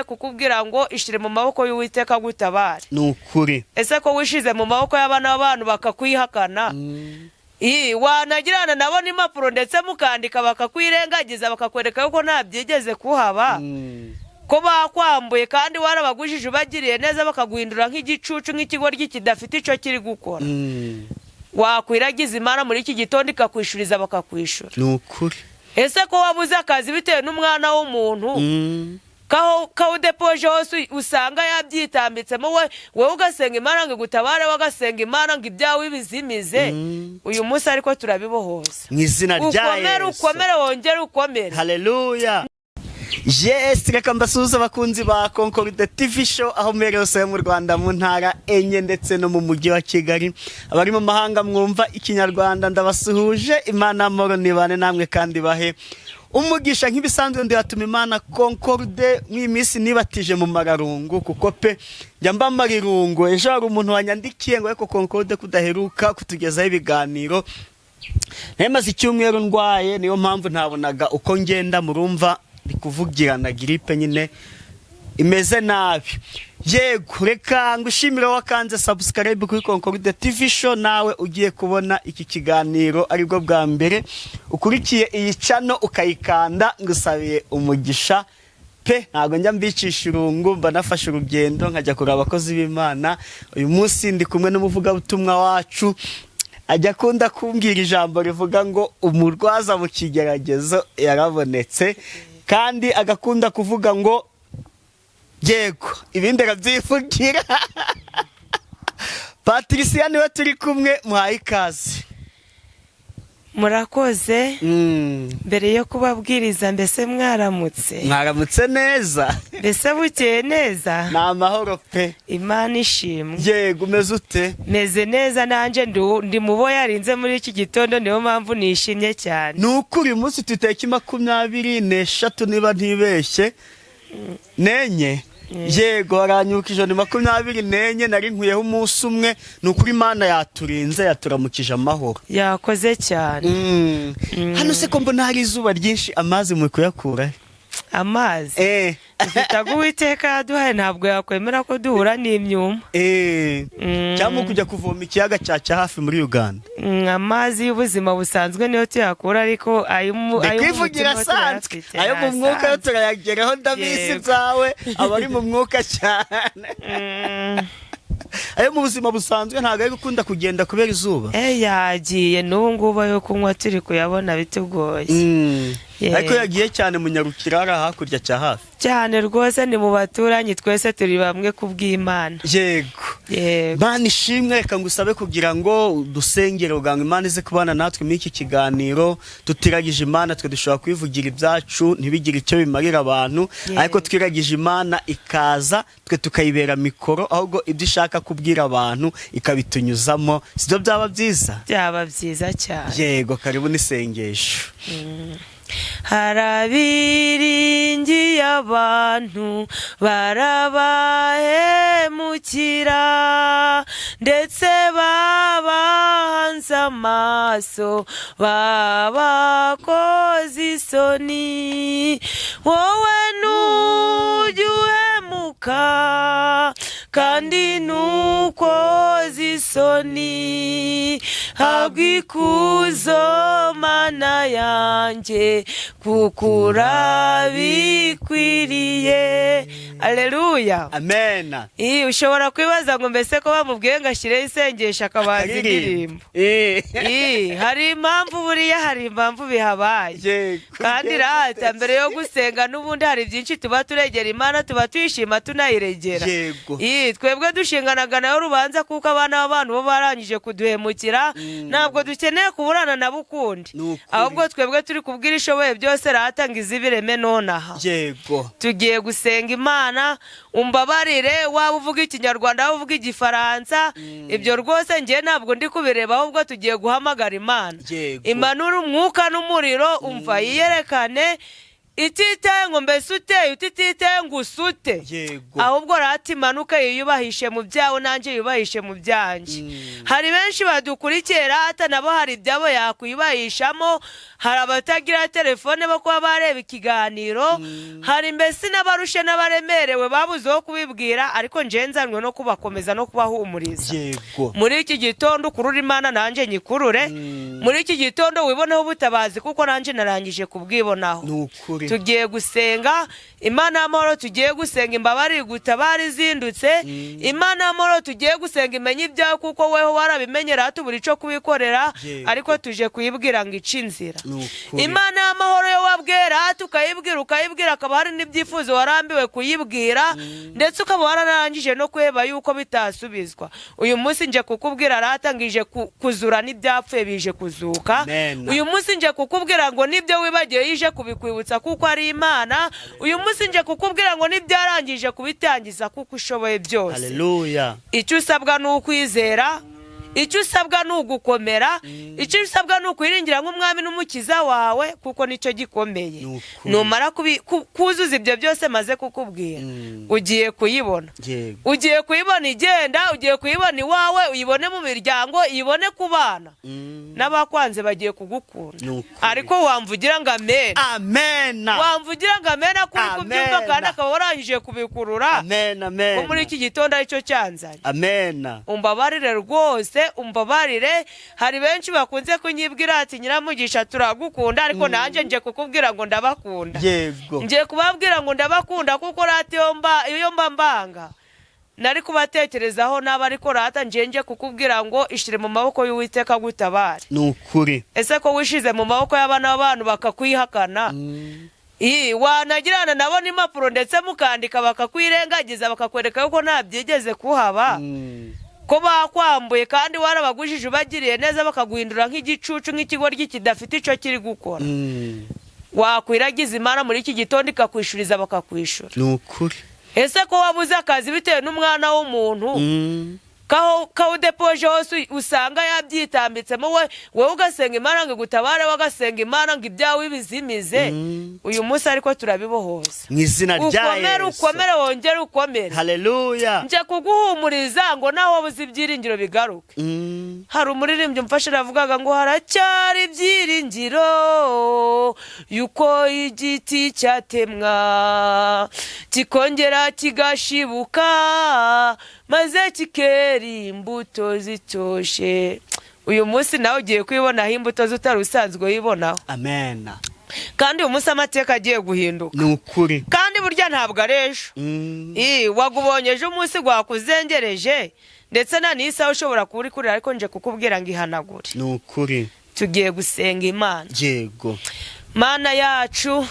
Kukubwira ngo ishire mu maboko y'Uwiteka agutabare. Ni ukuri. Ese ko wishize mu maboko y'abana b'abantu bakakwihakana, wanagirana nabo n'impapuro ndetse mukandika, bakakwirengagiza, bakakwereka yuko nta byigeze kuhaba, ko bakwambuye kandi warabagujije ubagiriye neza, bakaguhindura nk'igicucu, nk'ikigoryi kidafite icyo kiri gukora? Wakwiragiza Imana muri iki gitondo ikakwishuriza, bakakwishura. Ni ukuri. Ese ko wabuze akazi bitewe n'umwana w'umuntu, kawudepoje hose usanga yabyitambitsemo, we wowe ugasenga Imana ngo igutabare, we ugasenga Imana ngo ibyawe ibizimize? Uyu munsi ariko turabibohoza. Mu izina rya Ukomere. Yesu. Ukomere, wongere ukomere. Haleluya! Yes, reka mbasuhuze abakunzi ba Concorde TV Show aho muherereye hose mu Rwanda, mu ntara enye ndetse no mu mujyi wa Kigali. Abari mu mahanga mwumva Ikinyarwanda, ndabasuhuje. Imana amahoro nibane namwe kandi bahe umugisha. Nk'ibisanzwe, ndi Imana Concorde. Mw'iyi minsi nibatije mu mararungu, kuko pe njya mba marirungu. Ejo hari umuntu wanyandikiye ngo: "Ariko Concorde, kudaheruka kutugezaho ibiganiro?" Nari icyumweru ndwaye, niyo mpamvu ntabonaga uko ngenda. Murumva ndi kuvugirana giripe nyine imeze nabi. Yego, reka ngushimire wakanze subscribe kuri Concorde TV Show. Nawe ugiye kubona iki kiganiro aribwo bwa mbere ukurikiye iyi channel ukayikanda, ngusabiye umugisha pe. Ntabwo njya mbicisha irungu, mba nafashe urugendo nkajya kureba abakozi b'Imana. Uyu munsi ndi kumwe n'umuvugabutumwa wacu, ajya akunda kumbwira ijambo rivuga ngo umurwaza mu kigeragezo yarabonetse, kandi agakunda kuvuga ngo yego, ibindi arabyivugira. Patricia niwe turi kumwe, muhaye ikaze. Murakoze. Mbere yo kubabwiriza, mbese mwaramutse? Mwaramutse neza. Mbese bukeye neza? Ni amahoro pe. Imana ishimwe. Yego, umeze ute? Meze neza nanjye, ndi mu bo yarinze muri iki gitondo, niyo mpamvu nishimye cyane. Ni ukuri, uyu munsi tutariki 23, niba ntibeshye, nenye. Yego, haranyukije ni 24, nari nkuyeho umunsi umwe. Ni ukuri, Imana yaturinze, yaturamukije amahoro. Yakoze cyane. Hano se ko mbona hari izuba ryinshi, amazi muri kuyakura he? Amazi dufite ago Uwiteka yaduhaye, ntabwo yakwemera ko duhura n'imyuma. Cyangwa kujya kuvoma ikiyaga cya hafi muri Uganda? Amazi y'ubuzima busanzwe niyo tuyakura, ariko ayo mu Ndi ayo mu kwivugira mutima asanzwe. turayafite. Ayo mu mwuka yo Asanzwe. turayageraho, ndabizi. Byawe aba ari mu mwuka cyane. Ayo mu buzima busanzwe ntabwo ari gukunda kugenda kubera izuba. Yagiye, n'ubu ngubu ayo kunywa turi kuyabona bitugoye. Yego. Ariko yagiye cyane, munyarukira hariya hakurya cya hafi. Cyane rwose, ni mu baturanyi, twese turi bamwe ku bw'Imana. Yego. Yego. Mana ishimwe, reka ngusabe kugira ngo dusengere kugira ngo Imana ize kubana natwe muri iki kiganiro. Tutiragije Imana, twe dushobora kwivugira ibyacu ntibigire icyo bimarira abantu. Ariko twiragije Imana ikaza, twe tukayibera mikoro, ahubwo ibyo ishaka kubwira abantu ikabitunyuzamo, sibyo byaba byiza? Byaba byiza cyane. Yego, karibu n'isengesho. Hari abiringiye abantu barabahemukira, ndetse babahanze amaso babakoze isoni. Wowe nujya uhemuka kandi ntukoze isoni. Habwa ikuzo, Mana yanjye, kuko urabikwiriye. Aleluya. Amena. Ushobora kwibaza ngo mbese ko bamubwiye ngo ashyireho isengesho akabanza indirimbo? Hari impamvu, buriya hari impamvu bihabaye. Kandi rata mbere yo gusenga n'ubundi hari byinshi tuba turegera Imana, tuba tuyishima, tunayiregera. Twebwe dushinganaga nayo urubanza, kuko abana b'abantu bo barangije kuduhemukira, ntabwo dukeneye kuburana nabo ukundi. Ni ukuri. Ahubwo twebwe turi kubwira Ishoboye byose rata ngo izibireme nonaha. Tugiye gusenga Imana. Umbabarire, waba uvuga Ikinyarwanda, waba uvuga Igifaransa, ibyo rwose ngewe ntabwo ndi kubireba, ahubwo tugiye guhamagara Imana. Imanura umwuka n'umuriro, umva, yiyerekane. Ititaye ngo mbese uteye utititaye ngo usute, ahubwo rata imanuke yiyubahishe mu byawe, nanjye yiyubahishe mu byanjye. Hari benshi badukurikiye rata, nabo hari ibyabo yakwiyubahishamo. Hari abatagira telefone bo kuba bareba ikiganiro, hari mbese n'abarushe n'abaremerewe babuze uwo kubibwira, ariko njye nzanwe no kubakomeza no kubahumuriza. Muri iki gitondo ukurure Imana, nanjye nyikurure. Muri iki gitondo wiboneho ubutabazi, kuko nanjye narangije kubwibonaho. Ni ukuri. Tugiye gusenga Imana y'amahoro, tugiye gusenga imbabare gutabara izindutse. Imana y'amahoro tugiye gusenga imenye ibyawe, kuko weho warabimenyera tubura icyo kubikorera, ariko tuje kuyibwira ngo ice inzira. Ni ukuri. Imana y'amahoro yo wabwera tukayibwira, ukayibwira, akaba hari n'ibyifuzo warambiwe kuyibwira, ndetse ukaba wararangije no kuheba yuko bitasubizwa. Uyu munsi nje kukubwira rata ngije kuzura n'ibyapfuye bije kuzuka. Amen. Uyu munsi nje kukubwira ngo nibyo wibagiwe yije kubikwibutsa, kuko ari Imana. Uyu munsi nje kukubwira ngo n'ibyarangije kubitangiza, kuko ushoboye byose. Haleluya. Icyo usabwa ni ukwizera, icyo usabwa ni ugukomera, icyo usabwa ni ukwiringira nk'umwami n'umukiza wawe, kuko nicyo gikomeye. Ni ukuri. Numara kuzuza ibyo byose maze kukubwira, ugiye kuyibona. Ugiye kuyibona igenda, ugiye kuyibona iwawe, uyibone mu miryango, uyibone ku bana, n'abakwanze bagiye kugukunda. Ni ukuri. Ariko wamvugira ngo amen? Amen. Wamvugira ngo amen ko uri kubyumva Amen. kandi akaba warangije kubikurura, Amen, amen. ko muri iki gitondo aricyo cyanzanye? Amen. Umbabarire rwose, umbabarire. Hari benshi bakunze kunyibwira ati: "Nyiramugisha, turagukunda," ariko nanjye nje kukubwira ngo ndabakunda. Ngiye kubabwira ngo ndabakunda, kuko rata iyo mba mbanga nari kubatekerezaho naba, ariko rata ngiye nje kukubwira ngo ishyire mu maboko y'Uwiteka gutabare. Ni ukuri. Ese ko wishize mu maboko y'abana b'abantu bakakwihakana, Ii, wanagirana nabo n'impapuro ndetse mukandika, bakakwirengagiza, bakakwereka yuko nta byigeze kuhaba, ko bakwambuye kandi warabagujije ubagiriye neza, bakaguhindura nk'igicucu, nk'ikigoryi kidafite icyo kiri gukora, wakwiragiza Imana muri iki gitondo ikakwishuriza, bakakwishura? Ni ukuri. Ese ko wabuze akazi bitewe n'umwana w'umuntu, kaho kawudepoje hose usanga yabyitambitsemo, we wowe ugasenga Imana ngo igutabare, we agasenga Imana ngo ibyawe ibizimize? Uyu munsi ariko turabibohoza. Mu izina rya Ukomere. Yesu. Ukomere, wongere ukomere. Haleluya. Nje kuguhumuriza ngo nawe wabuze ibyiringiro bigaruke. Hari umuririmbyi umfashe aravugaga ngo haracyari ibyiringiro yuko igiti cyatemwa kikongera kigashibuka, maze kikera imbuto zitoshe. Uyu munsi nawe ugiye kwibonaho imbuto zutari usanzwe wibonaho. Amen. Kandi uyu munsi amateka agiye guhinduka. Ni ukuri. Kandi burya ntabwo ari ejo. Ii, wagubonye ejo umunsi gwakuzengereje, ndetse na n'isaha ushobora kuba uri kurira, ariko nje kukubwira ngo ihanagure. Ni ukuri. Tugiye gusenga Imana. Mana yacu,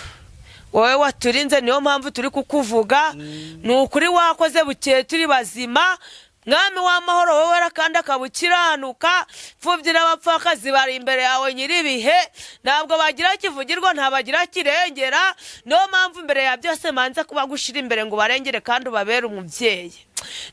wowe waturinze, niyo mpamvu turi kukuvuga. Ni ukuri wakoze, bukeye turi bazima. Mwami w'amahoro, wowe wera kandi akaba ukiranuka, imfubyi n'abapfakazi bari imbere yawe nyir'ibihe, ntabwo bagira kivugirwa, ntabagira kirengera. Niyo mpamvu imbere ya byose manza kuba gushyira imbere ngo ubarengere kandi ubabere umubyeyi.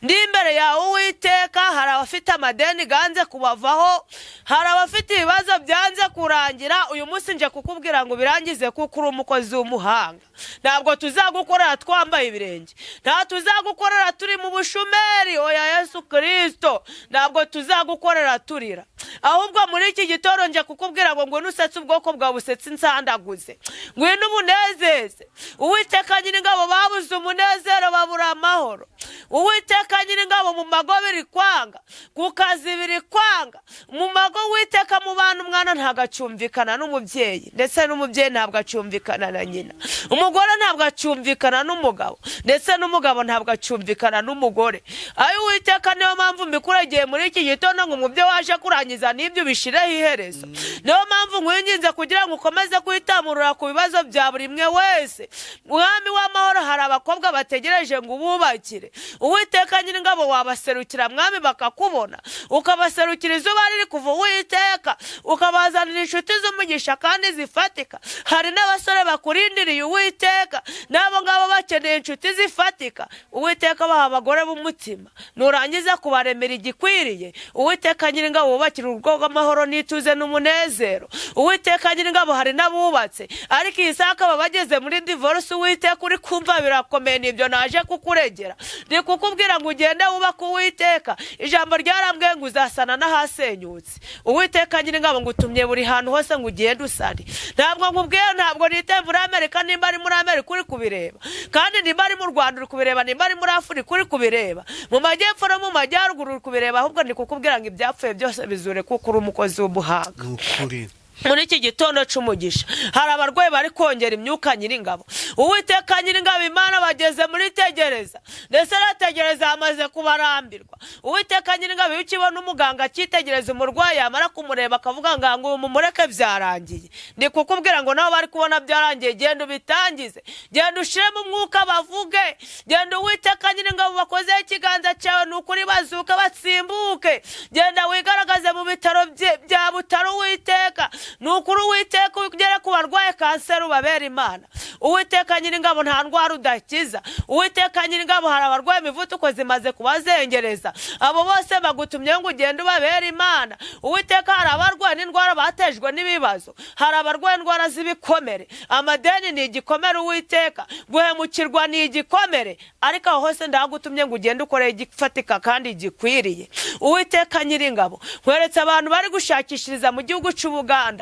Ndi imbere yawe Uwiteka, hari abafite amadeni ganze kubavaho, hari abafite ibibazo byanze kurangira. Uyu munsi nje kukubwira ngo birangize, kuko uri umukozi w'umuhanga. Ntabwo tuzagukorera twambaye ibirenge, nta tuzagukorera turi mu bushumeri, oya Yesu Kirisito, ntabwo tuzagukorera turira. Ahubwo muri iki gitondo nje kukubwira ngo ngwino usetse ubwoko bwawe, usetse insandaguze, ngwino ubunezeze. Uwiteka Nyiringabo, babuze umunezero, babura amahoro. Uwiteka Nyiringabo, mu mago biri kwanga, ku kazi biri kwanga, mu mago Uwiteka, mu bana umwana ntabwo acyumvikana n'umubyeyi, ndetse n'umubyeyi ntabwo acyumvikana na nyina, umugore ntabwo acyumvikana n'umugabo, ndetse n'umugabo ntabwo acyumvikana n'umugore. Ayo Uwiteka, niyo mpamvu mbikuragiye muri iki gitondo ngo mu byo waje kurangiza n'ibyo ubishireho iherezo. Niyo mpamvu nkwinginze kugira ngo ukomeze kwitamurura ku bibazo bya buri umwe wese. Mwami w'amahoro, hari abakobwa bategereje ngo ububakire. Uwiteka Nyiringabo, wabaserukira mwami bakakubona, ukabaserukira izuba riri kuva, Uwiteka, ukabazanira inshuti z'umugisha kandi zifatika. Hari n'abasore bakurindiriye, Uwiteka, n'abo ngabo bakeneye inshuti zifatika. Uwiteka, baha abagore b'umutima. Nurangiza kubaremera igikwiriye, Uwiteka Nyiringabo, wubakira urugo rw'amahoro n'ituze n'umunezero. Uwiteka Nyiringabo, hari n'abubatse ariko iyi saha akaba bageze muri divorce. Uwiteka, uri kumva birakomeye, nibyo naje kukuregera. Ni kukubwira ngo ugende wubake. Uwiteka, ijambo ryarambwiye ngo uzasana n'ahasenyutse. Uwiteka Nyiringabo, ngo utumye buri hantu hose ngo ugende usane. Ntabwo nkubwiye, ntabwo nitaye muri Amerika, nimba ari muri Amerika uri kubireba, kandi nimba ari mu Rwanda uri kubireba, nimba ari muri Afurika uri kubireba, mu majyepfo no mu majyaruguru uri kubireba. Ahubwo ni kukubwira ngo ibyapfuye byose bizure, kuko uri umukozi w'umuhanga. Ni ukuri. Muri iki gitondo c'umugisha hari abarwayi bari kongera imyuka. Nyiringabo, Uwiteka Nyiringabo Imana, bageze muri tegereza, ndetse arategereza hamaze kubarambirwa. Uwiteka Nyiringabo, iyo ukibona umuganga akitegereza umurwayi, yamara kumureba akavuga ngo mumureke, byarangiye, ni kukubwira ngo nabo bari kubona byarangiye. Genda ubitangize, genda ushiremo umwuka bavuge. Genda, Uwiteka Nyiringabo, bakozeho ikiganza cyawe, ni ukuri bazuka batsimbuke. Genda wigaragaze mu bitaro bya Butaro, Uwiteka. Ni ukuri, Uwiteka, ugere ku barwaye kanseri, ubabera Imana. Uwiteka Nyiringabo, nta ndwara udakiza. Uwiteka Nyiringabo, hari abarwaye imivuduko zimaze kubazengereza, abo bose bagutumye ngo ugende ubabere Imana. Uwiteka, hari abarwaye n'indwara batejwe n'ibibazo, hari abarwaye indwara z'ibikomere. Amadeni ni igikomere, Uwiteka, guhemukirwa ni igikomere, ariko aho hose ndagutumye ngo ugende ukore igifatika kandi gikwiriye. Uwiteka Nyiringabo, nkweretse abantu bari gushakishiriza mu gihugu cy'Ubuganda.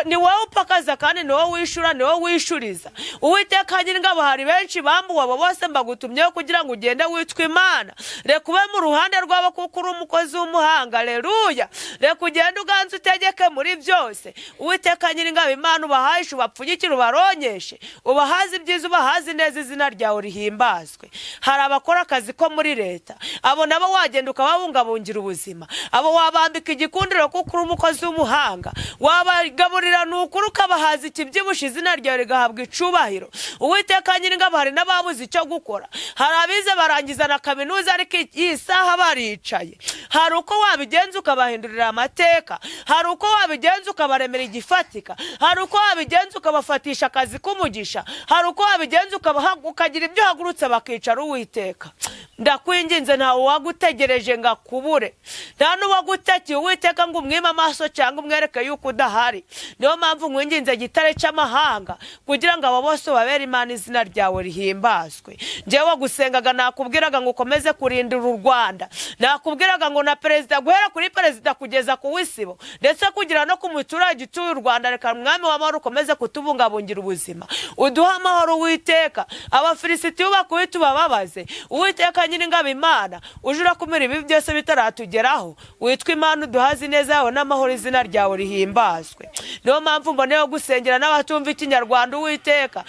Ni wowe upakaza kandi ni wowe wishura, ni wowe wishuriza. Uwiteka Nyiringabo, hari benshi bambuwe, abo bose mbagutumyeho kugira ngo ugende witwe Imana. Reka ube mu ruhande rwabo kuko uri umukozi w'umuhanga. Reruya, reka ugende uganze utegeke muri byose. Uwiteka Nyiringabo Imana, ubahayishe, ubapfunyikire, ubaronyeshe, ubahaze ibyiza, ubahaze neza, izina ryawe rihimbazwe. Hari abakora akazi ko muri leta, abo nabo wagenda ukababungabungira ubuzima, abo wabambika igikundiro kuko uri umukozi w'umuhanga, wabagaburira ni ukuri, ukabahaza ikibyibushye, izina ryawe rigahabwa icubahiro. Uwiteka Nyiringabo, hari n'ababuze icyo gukora, hari abize barangiza na kaminuza ariko iyi saha baricaye. Hari uko wabigenza ukabahindurira amateka, hari uko wabigenza ukabaremera igifatika, hari uko wabigenza ukabafatisha akazi k'umugisha, hari uko wabigenza ukagira ibyo uhagurutse bakicara. Uwiteka, ndakwinginze, ntawe uwagutegereje ngo akubure, nta n'uwagutekeye, Uwiteka, ngo umwime amaso cyangwa umwereke yuko udahari. Niyo mpamvu nkwinginze, gitare cy'amahanga, kugira ngo abo bose ubabere Imana, izina ryawe rihimbazwe. Njyewe gusengaga nakubwiraga ngo ukomeze kurindira u Rwanda, nakubwiraga ngo na perezida, guhera kuri perezida kugeza ku w'isibo, ndetse kugera no ku muturage utuye u Rwanda. Reka Mwami w'amahoro ukomeze kutubungabungira ubuzima, uduhe amahoro. Uwiteka, Abafilisitiya ubakubite, ubababaze. Uwiteka Nyiringabo Imana, uje urakumira ibi byose bitaratugeraho, witwa Imana, uduhaze ineza yawe n'amahoro, izina ryawe rihimbazwe. Niyo mpamvu mboneyeho gusengera n'abatumva ikinyarwanda. Uwiteka,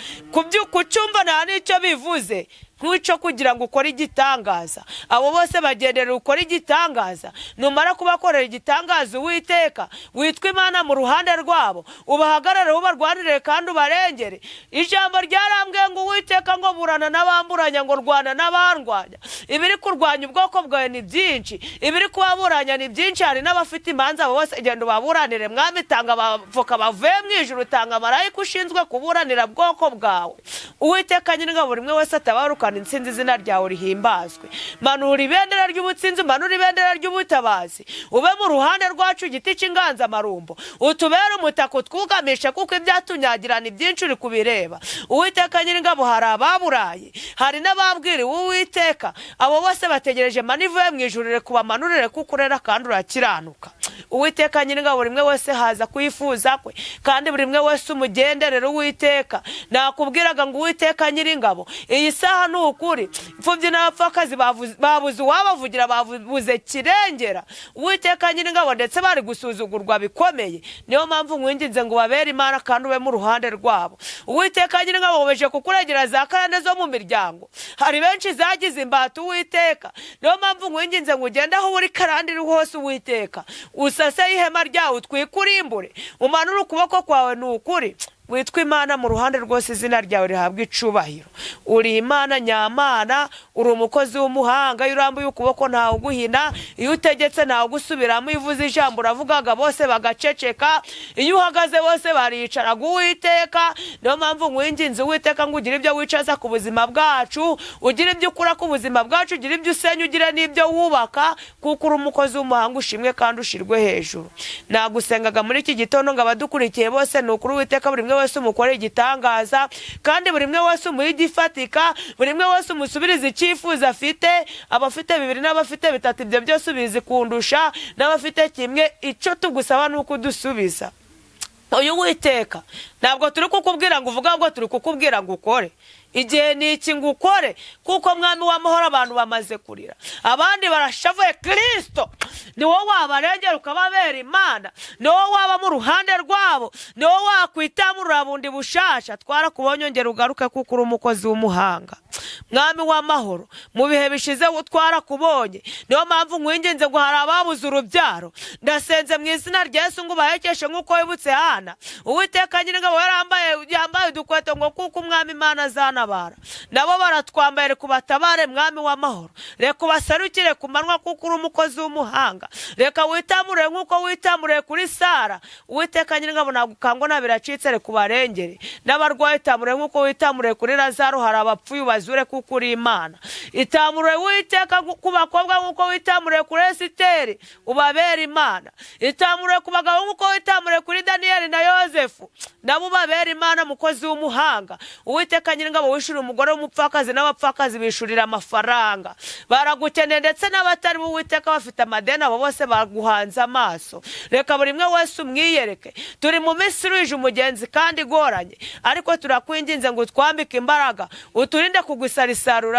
kucyumva nta n'icyo bivuze nk'icyo kugira ngo ukore igitangaza. Abo bose bagendera ukore igitangaza. Numara kubakorera igitangaza, Uwiteka, witwa Imana mu ruhande rwabo, ubahagarare, ubarwanirire kandi ubarengere. Ijambo ryarambwiye ngo, Uwiteka, ngo burana n'abamburanya, ngo rwana n'abandwanya. Ibiri kurwanya ubwoko bwawe ni byinshi, ibiri kubaburanya ni byinshi, hari n'abafite imanza. Abo bose genda ubaburanire mwami. Tanga abavoka bavuye mu ijuru, tanga marayika ushinzwe kuburanira bwoko bwawe. Uwiteka Nyiringabo, buri umwe wese atabarukana intsinzi, izina ryawe rihimbazwe. Manura ibendera ry'ubutsinzi, manura ibendera ry'ubutabazi, ube mu ruhande rwacu, igiti cy'inganzamarumbo, utubere umutaka, utwugamishe, kuko ibyatunyagira ni byinshi, uri kubireba. Uwiteka Nyiringabo, hari ababuraye, hari n'ababwiriwe. Uwiteka, abo bose bategereje mani ivuye mu ijuru, reka ubamanurire kuko urera kandi urakiranuka. Uwiteka Nyiringabo, buri umwe wese haza kwifuza kwe, kandi buri umwe wese umugenderere. Uwiteka, nakubwiraga ngo, Uwiteka Nyiringabo, iyi saha ni ukuri imfubyi n'abapfakazi babuze uwabavugira, babuze kirengera, Uwiteka Nyiringabo, ndetse bari gusuzugurwa bikomeye. Niyo mpamvu nkwinginze ngo ubabere Imana kandi ube mu ruhande rwabo. Uwiteka Nyiringabo, bubeje kukuregera za karande zo mu miryango, hari benshi zagize imbata. Uwiteka, niyo mpamvu nkwinginze ngo ugende aho uri karande iri hose. Uwiteka, usase ihema ryawe, utwike, urimbure, umanure ukuboko kwawe, ni ukuri. Witwa Imana mu ruhande rwose, izina ryawe rihabwa icubahiro. Uri Imana nyamana, uri umukozi w'umuhanga. Iyo urambuye ukuboko ntawe uguhina, iyo utegetse ntawe ugusubiramo, iyo uvuze ijambo uravugaga bose bagaceceka, iyo uhagaze bose baricaraga. Uwiteka, niyo mpamvu nkwinginze, Uwiteka, ngo ugire ibyo wicaza ku buzima bwacu, ugire ibyo ukura ku buzima bwacu, ugire ibyo usenya, ugire n'ibyo wubaka, kuko uri umukozi w'umuhanga. Ushimwe kandi ushirwe hejuru. Nagusengaga muri iki gitondo ngo abadukurikiye bose, ni ukuri, Uwiteka, buri umwe wese umukorere igitangaza, kandi buri umwe wese umuhe igifatika, buri umwe wese umusubirize icyifuzo afite. Abafite bibiri n'abafite bitatu, ibyo byose ubizi kundusha, n'abafite kimwe, icyo tugusaba ni uko udusubiza. Uyu Witeka, ntabwo turi kukubwira ngo uvuge, ahubwo turi kukubwira ngo ukore. Igihe ni iki ngo ukore, kuko Mwami w'amahoro, abantu bamaze kurira, abandi barashavuye. Kirisito, ni wowe wabarengera ukababera Imana, ni wowe waba mu ruhande rwabo, ni wowe wakwitamurura bundi bushasha. Twarakubonye, ongera ugaruke, kuko uri umukozi w'umuhanga. Mwami w'amahoro, mu bihe bishize twarakubonye, niyo mpamvu nkwinginze ngo hari ababuze urubyaro, ndasenze mu izina rya Yesu ngo ubahekeshe nk'uko wibutse Hana. Uwiteka Nyiringabo, yarambaye, yambaye udukweto ngo kuko Umwami Imana azanabara, nabo baratwambaye. Reka ubatabare, Mwami w'amahoro, reka ubaserukire ku manywa, kuko uri umukozi w'umuhanga. Reka witamure nk'uko witamuriye kuri Sara. Uwiteka Nyiringabo, ntabwo ukangwa biracitse, reka ubarengere. N'abarwayi itamure nk'uko witamuriye kuri Lazaro, hari abapfuye ubazure, kuko uri Imana. Itamure, Uwiteka, ku bakobwa nk'uko witamuriye kuri Esiteri, ubabere Imana. Itamure ku bagabo nk'uko witamuriye kuri Daniyeli na Yosefu, nabo ubabere Imana, mukozi w'umuhanga. Uwiteka Nyiringabo, wishyura umugore w'umupfakazi n'abapfakazi bishurira amafaranga, baragukeneye, ndetse n'abatari bo, Uwiteka, bafite amadeni, abo bose baguhanze amaso. Reka buri umwe wese umwiyereke. Turi mu minsi iruhije umugenzi kandi igoranye, ariko turakwinginze ngo utwambike imbaraga, uturinde kugusara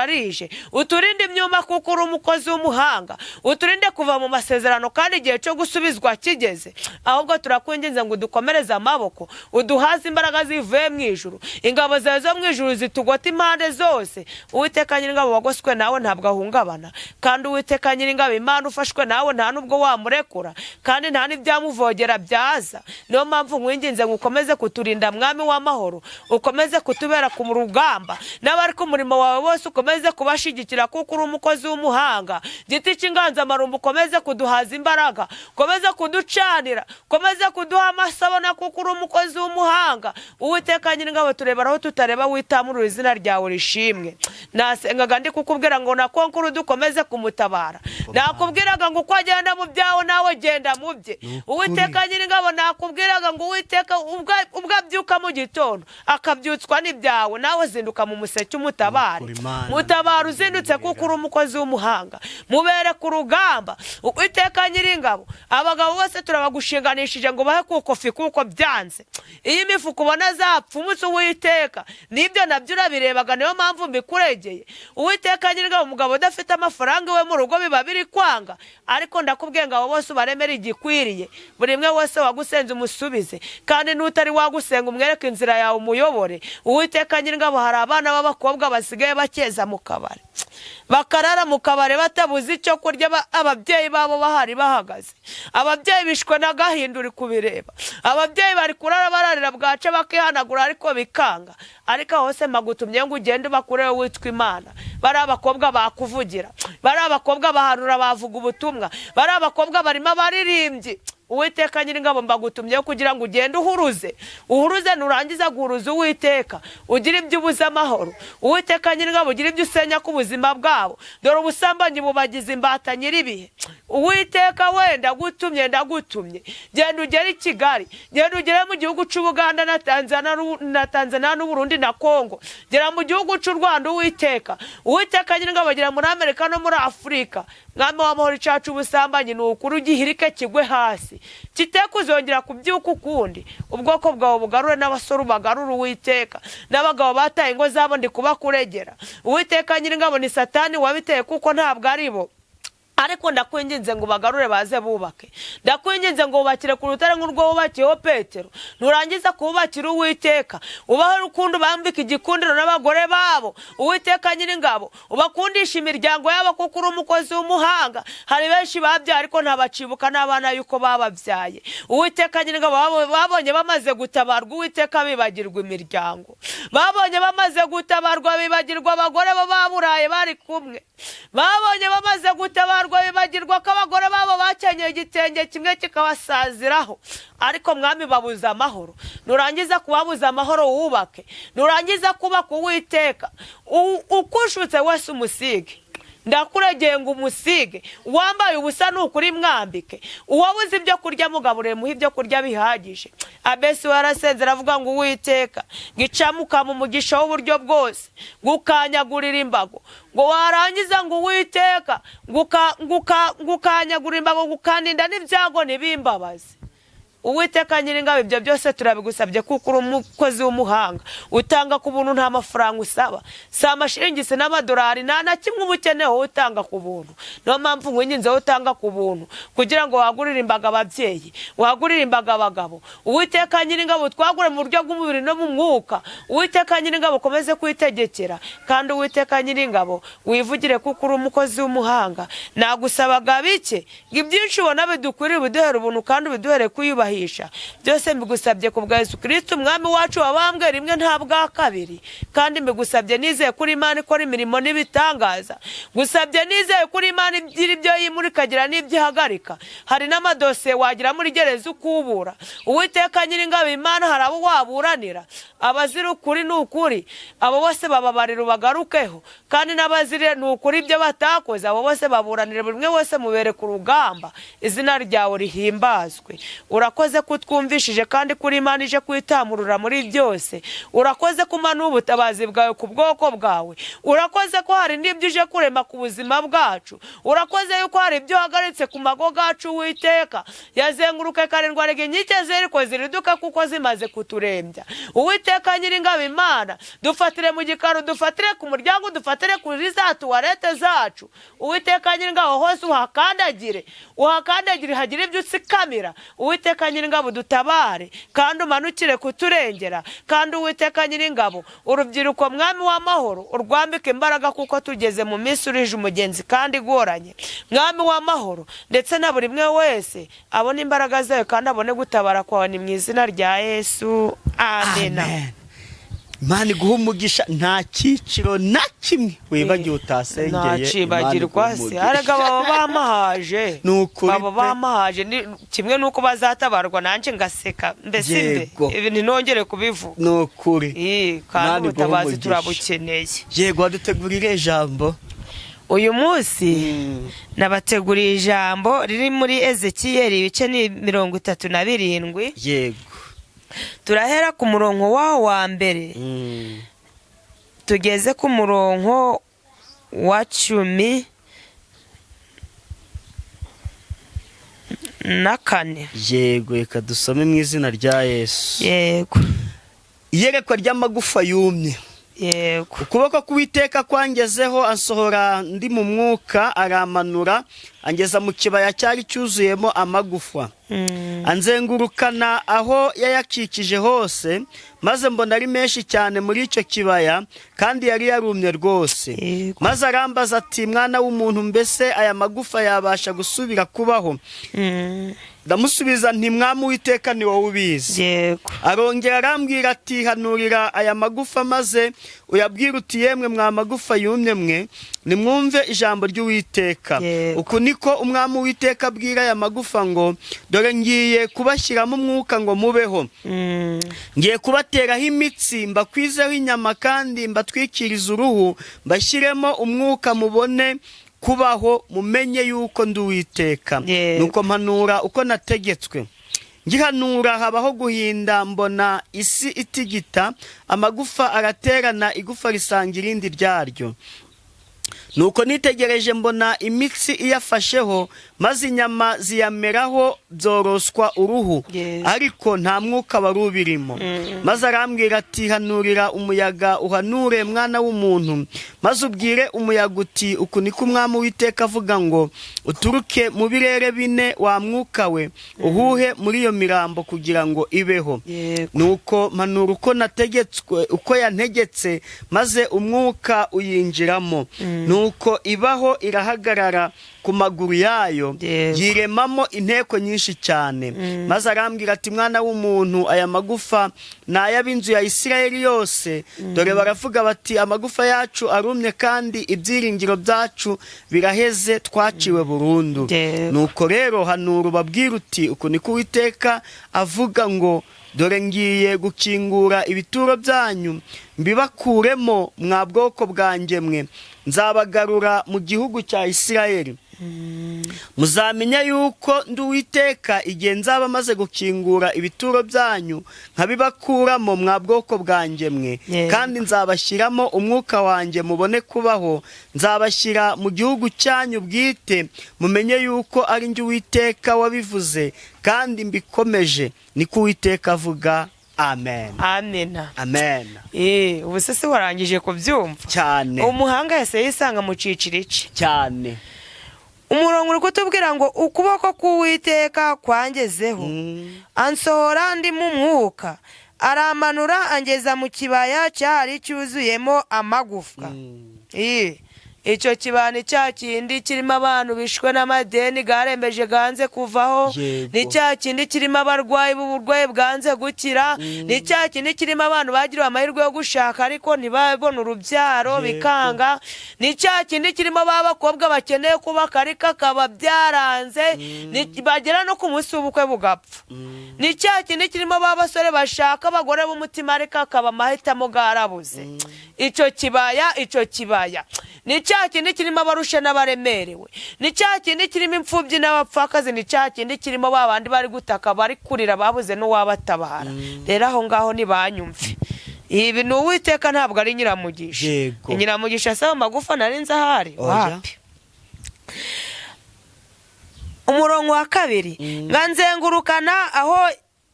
rije, uturinde imyuma, kuko uri umukozi w'umuhanga, uturinde kuva mu masezerano kandi igihe cyo gusubizwa kigeze. Ahubwo turakwinginze ngo udukomereze amaboko, uduhaze imbaraga zivuye mu ijuru, ingabo zawe zo mu ijuru zitugote impande zose. Uwiteka Nyiringabo, wagoswe nawe ntabwo ahungabana, kandi Uwiteka Nyiringabo Imana, ufashwe nawe nta nubwo wamurekura, kandi nta n'ibyamuvogera byaza. Niyo mpamvu nkwinginze ngo ukomeze kuturinda, Mwami w'amahoro, ukomeze kutubera ku rugamba, n'abari ku murimo wawe bose ukomeze kubashyigikira, kuko uri umukozi w'umuhanga. Giti cy'inganzamarumbu, ukomeze kuduhaza imbaraga, ukomeze kuducanira, ukomeze kuduha amasabona, kuko uri umukozi w'umuhanga. Uwiteka Nyiringabo, turebera aho tutareba, witamurura, izina ryawe rishimwe. Nasengaga ndi kukubwira ngo na konkuru dukomeze kumutabara. Nakubwiraga ngo uko agenda mu byawe, nawe genda mu bye. Uwiteka Nyiringabo, nakubwiraga ngo Uwiteka, ubwo abyuka mu gitondo akabyutswa n'ibyawe, nawe zinduka mu museke umutabare. Nukuri Imana. Mutabara uzindutse, kuko uri umukozi w'umuhanga. Mubere ku rugamba. Uwiteka Nyiringabo, abagabo bose turabagushinganishije ngo bahe kukofi, kuko byanze. Iyo imifuka ubona zapfumutse, Uwiteka, nibyo nabyo urabirebaga, niyo mpamvu mbikuregeye. Uwiteka Nyiringabo, umugabo udafite amafaranga iwe mu rugo biba biri kwanga, ariko ndakubwiye ngo abo bose ubaremere igikwiriye. Buri umwe wese wagusenze umusubize, kandi n'utari wagusenga umwereke inzira yawe, umuyobore. Uwiteka Nyiringabo, hari abana b'abakobwa basigaye bakeza mu kabari, bakarara mu kabari batabuze icyo kurya, ababyeyi babo bahari bahagaze. Ababyeyi bishwe n'agahinda, uri kubireba. Ababyeyi bari kurara bararira, bwaca bakihanagura ariko bikanga. Ariko aho hose magutumye ngo ugende ubakureho, witwa Imana. Bari abakobwa bakuvugira, bari abakobwa bahanura, bavuga ubutumwa, bari abakobwa barimo abaririmbyi. Uwiteka Nyiringabo, mbagutumye kugira ngo ugende uhuruze, uhuruze. Nurangiza guhuruza, Uwiteka, ugire ibyo ubuze amahoro. Uwiteka Nyiringabo, ugire ibyo usenya ku buzima bwabo. Dore ubusambanyi bubagize imbata nyir'ibihe. Uwiteka we, ndagutumye, ndagutumye, genda ugere i Kigali, genda ugere mu gihugu cy'Ubuganda na Tanzania na Tanzania n'Uburundi na Kongo, gera mu gihugu cy'u Rwanda. Uwiteka, Uwiteka Nyiringabo, gera muri Amerika no muri Afurika. Mwami w'amahoro, icacu ubusambanyi ni ukuri ugihirike kigwe hasi, kite kuzongera kubyuka ukundi. Ubwoko bwawe bugarure, n'abasore ubagarure, Uwiteka, n'abagabo bataye ingo zabo ndi kubakuregera. Uwiteka Nyiringabo, ni Satani wabiteye, kuko ntabwo ari bo. Ariko ndakwinginze ngo bagarure baze bubake. Ndakwinginze ngo wubakire ku rutare nk'urwo wubakiyeho Petero. Nurangiza kuwubakira, Uwiteka, ubahe urukundo, bambike igikundiro n'abagore babo. Uwiteka Nyiringabo, ubakundisha imiryango yabo, kuko uri umukozi w'umuhanga. Hari benshi babyaye ariko ntabacibuka n'abana yuko bababyaye. Uwiteka Nyiringabo, babonye bamaze gutabarwa, Uwiteka, bibagirwa imiryango. Babonye bamaze gutabarwa, bibagirwa abagore bo baburaye bari kumwe. Babonye bamaze gutabarwa, bibagirwa ko abagore babo bakenyeye igitenge kimwe kikabasaziraho. Ariko Mwami, babuze amahoro. Nurangiza kubabuza amahoro, wubake. Nurangiza kubaka, Uwiteka, ukushutse wese umusige. Ndakuregeye ngo umusige. Uwambaye ubusa ni ukuri mwambike. Uwabuze ibyo kurya mugaburire, muhe ibyo kurya bihagije. Abesi warasenze, aravuga ngo: "Uwiteka, ngicamuka mu mugisha w'uburyo bwose, ngo ukanyagurira imbago, ngo warangiza ngo Uwiteka ngo ukanyagurira imbago, ngo ukandinda n'ibyago ntibimbabaze." Uwiteka Nyiringabo, ibyo byose turabigusabye kuko uri umukozi w'umuhanga. Utanga ku buntu, nta mafaranga usaba, si amashiringi, si n'amadolari, nta na kimwe uba ukeneye. Wowe utanga ku buntu. Niyo mpamvu nkwinginze, wowe utanga ku buntu, kugira ngo wagurire imbaga ababyeyi, wagurire imbaga abagabo. Uwiteka Nyiringabo, twagure mu buryo bw'umubiri no mu mwuka. Uwiteka Nyiringabo, ukomeze kwitegekera, kandi Uwiteka Nyiringabo, wivugire kuko uri umukozi w'umuhanga. Nagusabaga bike, ngo ibyinshi ubona bidukwiriye ubiduhere ubuntu, kandi ubiduhere kwiyubahisha. Byose mbigusabye ku bwa Yesu Kirisiti Umwami wacu, wabambwe rimwe nta bwa kabiri. Kandi mbigusabye nizeye kuri Imana ikora imirimo n'ibitangaza. Gusabye nizeye kuri Imana igira ibyo yimura, ikagira n'ibyo ihagarika. Hari n'amadosiye wagira muri gereza ukubura. Uwiteka Nyiringabo Imana, hari abo waburanira, abazira ukuri. Ni ukuri, abo bose bababarira ubagarukeho, kandi n'abazire ni ukuri ibyo batakoze, abo bose baburanire. Buri umwe wese mubere ku rugamba. Izina ryawe rihimbazwe. Urakoze ko utwumvishije, kandi kuri Imana ije kwitamurura muri byose. Urakoze ko umanura ubutabazi bwawe ku bwoko bwawe. Urakoze ko hari n'ibyo uje kurema ku buzima bwacu. Urakoze yuko hari ibyo uhagaritse ku mago gacu. Uwiteka, yazenguruka karindwi, arega inkike zeriko ziriduka kuko zimaze kuturembya. Uwiteka Nyiringabo Imana, dufatire mu gikari, dufatire ku muryango, dufatire kuri za toilette zacu. Uwiteka Nyiringabo, hose uhakandagire, uhakandagire, hagire ibyo utsikamira. Uwiteka Nyiringabo, dutabare kandi umanukire kuturengera. Kandi Uwiteka Nyiringabo, urubyiruko, Mwami w'amahoro, urwambike imbaraga, kuko tugeze mu minsi urije umugenzi kandi igoranye. Mwami w'amahoro, ndetse na buri umwe wese abone imbaraga zawe kandi abone gutabara kwawe. Ni mu izina rya Yesu, amena. Amen. Imana iguha umugisha. Nta cyiciro na kimwe wibagiwe utasengeye. Imana Ntacibagirwa iguhe se? umugisha. Arega baba bamahaje. Ni ukuri Baba pe. bamahaje. Ni kimwe n'uko bazatabarwa nanjye ngaseka mbese mbe Yego. ibi ntinongere kubivuga. Ni ukuri. Kandi Imana iguhe ubutabazi umugisha. turabukeneye. Yego, wadutegurire ijambo. Uyu munsi nabateguriye ijambo riri muri Ezekiyeli, ibice ni 37. Turahera ku murongo waho wa mbere, tugeze ku murongo wa 14. Yego, reka dusome mu izina rya Yesu. Yego. Iyerekwa ry'amagufa yumye. Yego. Ukuboko k'Uwiteka kwangezeho, ansohora ndi mu mwuka, aramanura angeza mu kibaya cyari cyuzuyemo amagufa, anzengurukana aho yayakikije hose, maze mbona ari menshi cyane muri icyo kibaya, kandi yari yarumye rwose. Maze arambaza ati: "Mwana w'umuntu, mbese aya magufa yabasha gusubira kubaho?" Ndamusubiza nti: "Mwami Uwiteka, ni wowe ubizi." Arongera arambwira ati: "Hanurira aya magufa, maze uyabwire uti: 'Yemwe mwa magufa yumye mwe, nimwumve ijambo ry'Uwiteka. Uku niko Umwami Uwiteka abwira aya magufa ngo: Dore ngiye kubashyiramo umwuka ngo mubeho. Ngiye kubateraho imitsi, mbakwizeho inyama, kandi mbatwikirize uruhu, mbashyiremo umwuka mubone kubaho, mumenye yuko ndi Uwiteka.' Nuko mpanura uko nategetswe. Ngihanura habaho guhinda, mbona isi itigita, amagufa araterana, igufa risanga irindi ryaryo. Nuko nitegereje mbona imitsi iyafasheho, maze inyama ziyameraho, byoroswa uruhu, Yes. ariko nta mwuka wari ubirimo. Maze arambwira ati: "Hanurira umuyaga, uhanure, mwana w'umuntu, maze ubwire umuyaga uti: Uku niko Umwami Uwiteka avuga ngo: Uturuke mu birere bine, wa mwuka we, uhuhe muri iyo mirambo kugira ngo ibeho." Nuko mpanura uko nategetswe, uko yantegetse, maze umwuka uyinjiramo, nuko ibaho, irahagarara ku maguru yayo, yiremamo inteko nyinshi cyane. Maze arambwira ati: "Mwana w'umuntu, aya magufa ni ay'ab'inzu ya Isirayeli yose. Dore baravuga bati: Amagufa yacu arumye, kandi ibyiringiro byacu biraheze, twaciwe burundu. Nuko rero hanura, ubabwira uti: Uku niko Uwiteka avuga ngo: Dore ngiye gukingura ibituro byanyu, mbibakuremo, mwa bwoko bwanjye mwe, nzabagarura mu gihugu cya Isirayeli. Muzamenya yuko ndi Uwiteka igihe nzaba maze gukingura ibituro byanyu, nkabibakuramo, mwa bwoko bwanjye mwe, kandi nzabashyiramo umwuka wanjye, mubone kubaho. Nzabashyira mu gihugu cyanyu bwite, mumenye yuko ari njye Uwiteka wabivuze kandi mbikomeje. Niko Uwiteka avuga. Amen." Amena. Amen. Ubu se si warangije kubyumva? Cyane. Umuhanga yahise yisanga mu ciciro iki. Cyane. Umurongo uri kutubwira ngo: "Ukuboko k'Uwiteka kwangezeho, ansohora ndi mu mwuka, aramanura angeza mu kibaya cyari cyuzuyemo amagufwa." Icyo kibaya ni cya kindi kirimo abantu bishwe n'amadeni garembeje, ganze kuvaho. Ni cya kindi kirimo abarwayi b'uburwayi bwanze gukira. Ni cya kindi kirimo abantu bagiriwe amahirwe yo gushaka ariko ntibabone urubyaro, bikanga. Ni cya kindi kirimo ba bakobwa bakeneye kubaka ariko akaba byaranze, bagera no ku munsi w'ubukwe bugapfa. Ni cya kindi kirimo ba basore bashaka abagore b'umutima ariko akaba amahitamo garabuze. Icyo kibaya, icyo kibaya ni cya kindi kirimo abarushe n'abaremerewe. Ni cya kindi kirimo imfubyi n'abapfakazi. Ni cya kindi kirimo ba bandi bari gutaka, bari kurira, babuze n'uwabatabara. Rero aho ngaho ntibanyumve, ibi ni Uwiteka, ntabwo ari Nyiramugisha. Nyiramugisha asaba amagufa nari nzi ahari? Oya. Wapi. Umurongo wa kabiri: "Nga nzengurukana aho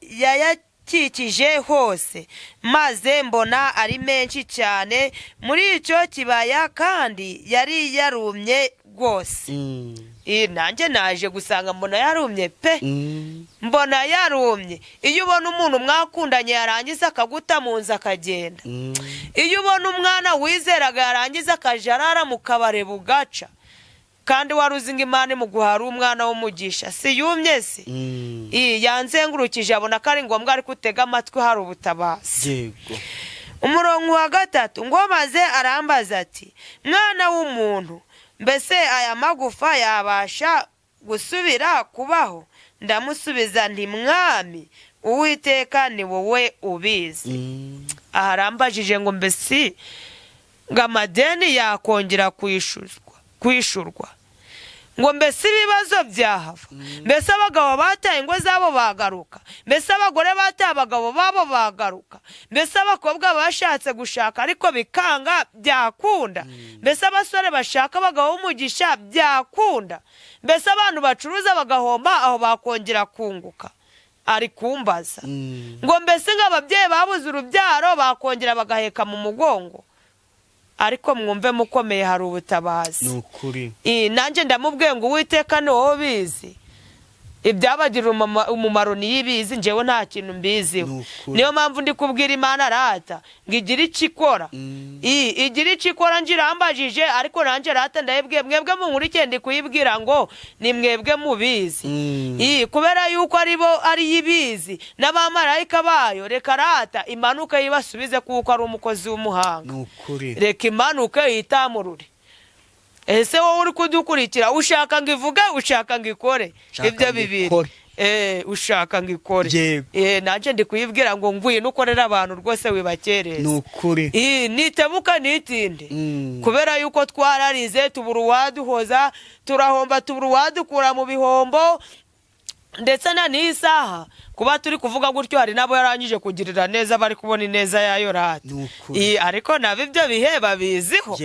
yayakikije hose, maze mbona ari menshi cyane muri icyo kibaya, kandi yari yarumye rwose." Nanjye naje gusanga mbona yarumye pe. Mbona yarumye. Iyo ubona umuntu mwakundanye yarangiza akaguta mu nzu akagenda, iyo ubona umwana wizeraga yarangiza akajya arara mu kabare bugaca, kandi wari uzi ngo Imana imuguha ari umwana w'umugisha, si yumye se? Yanzengurukije abona ko ari ngombwa, ariko utega amatwi, hari ubutabazi. Umurongo wa gatatu ngo: "Maze arambaza ati: Mwana w'umuntu, mbese aya magufa yabasha gusubira kubaho? Ndamusubiza nti: Mwami Uwiteka, ni wowe ubizi." Aha arambajije ngo: mbese ngo amadeni yakongera kwishurwa? Ngo mbese ibibazo byahava? Mbese abagabo bataye ingo zabo bagaruka? Mbese abagore bataye abagabo babo bagaruka? Mbese abakobwa bashatse gushaka ariko bikanga byakunda? Mbese abasore bashaka abagabo b'umugisha byakunda? Mbese abantu bacuruza bagahomba, aho bakongera kunguka? Ari kumbaza ngo: mbese nk'ababyeyi babuze urubyaro bakongera bagaheka mu mugongo? Ariko mwumve mukomeye, hari ubutabazi. Ni ukuri. Nanjye ndamubwiye ngo: Uwiteka ni wowe ubizi, ibyabagirira umumaro niyo ibizi, njyewe nta kintu mbiziho. Ni ukuri. Niyo mpamvu ndi kubwira Imana rata ngo igire icyo ikora. Igire icyo ikora. Njye irambajije, ariko nanjye rata ndayibwiye: mwebwe munkurikiye, ndi kuyibwira ngo ni mwebwe mubizi. Kubera yuko ari bo, ariyo ibizi n'abamarayika bayo. Reka rata imanuke yibasubize, kuko ari umukozi w'umuhanga. Ni ukuri. Reka imanuke yitamurure. Ese wowe uri kudukurikira, ushaka ngo ivuge, ushaka ngo ikore? Nshaka Ibyo ngo bibiri. ikore. Ushaka ngo ikore? Yego. Nanjye ndi kuyibwira ngo ngwino ukorere abantu rwose, wibakereza. Ni ukuri. Nitebuka nitinde, kubera yuko twararize tubura uwaduhoza, turahomba tubura uwadukura mu bihombo. Ndetse na n'iyi saha kuba turi kuvuga gutyo, hari n'abo yarangije kugirira neza, bari kubona ineza yayo rata. Ni ukuri. Ariko nabo ibyo bihe babiziho.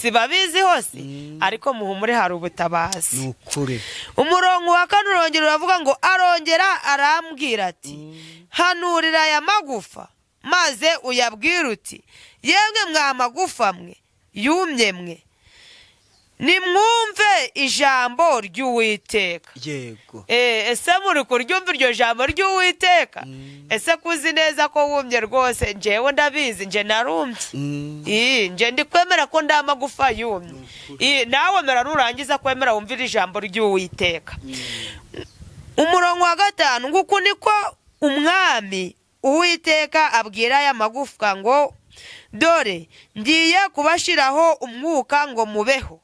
Si babiziho si? Ariko muhumure, hari ubutabazi. Ni ukuri. Umurongo wa kane urongera uravuga ngo: "Arongera arambwira ati: Hanurira aya magufa, maze uyabwire uti: Yemwe mwa magufa mwe yumye mwe, nimwumve ijambo ry'Uwiteka." Ese muri kuryumva iryo jambo ry'Uwiteka? Ese kuzi neza ko wumye rwose? Njyewe ndabizi, nje narumye. Nje ndi kwemera ko ndi amagufa yumye. Nawe mera nurangiza kwemera wumvire ijambo ry'Uwiteka. Umurongo wa gatanu ngo: "Uku niko Umwami Uwiteka abwira aya magufwa ngo: Dore ngiye kubashyiraho umwuka ngo mubeho."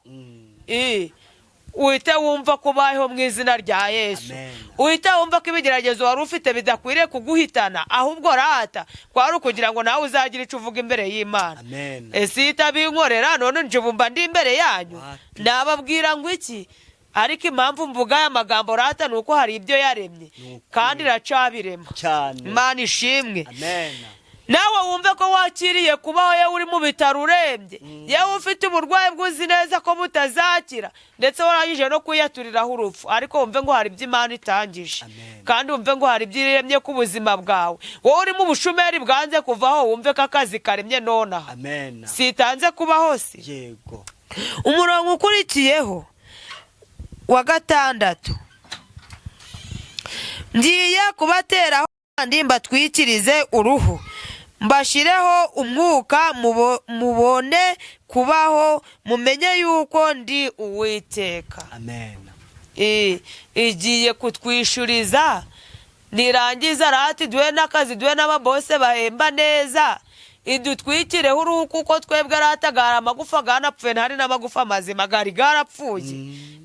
Uhite wumva ko ubayeho mu izina rya Yesu. Amen. Uhite wumva ko ibigeragezo wari ufite bidakwiriye kuguhitana, ahubwo rata kwari ukugira ngo nawe uzagire icyo uvuga imbere y'Imana. Amen. Ese iyo itabinkorera, none nje ubu mba ndi imbere yanyu? Wapi. Nababwira ngo iki? Ariko impamvu mvuga aya magambo rata ni uko hari ibyo yaremye. Ni ukuri. Kandi iracabirema. Cyane. Imana ishimwe. Amen. Nawe wumve ko wakiriye kubaho, yewe uri mu bitaro urembye, yewe ufite uburwayi bwuzi neza ko butazakira, ndetse warangije no kwiyaturiraho urupfu, ariko wumve ngo hari ibyo Imana itangije. Amen. Kandi wumve ngo hari ibyo iremye ku buzima bwawe. Wowe uri mu bushomeri bwanze kuvaho, wumve ko akazi karemye nonaha. Amen. Sitanze kubaho si? Yego. Umurongo ukurikiyeho wa gatandatu: "Ngiye kubateraho kandi mbatwikirize uruhu, mbashyireho umwuka, mubone kubaho, mumenye yuko ndi Uwiteka." Amen. Igiye kutwishuriza, nirangiza rati duhe n'akazi, duhe n'ababose bahemba neza, idutwikireho uruhu, kuko twebwe rata gari amagufa ganapfuye, ntari n'amagufa mazima, gari garapfuye,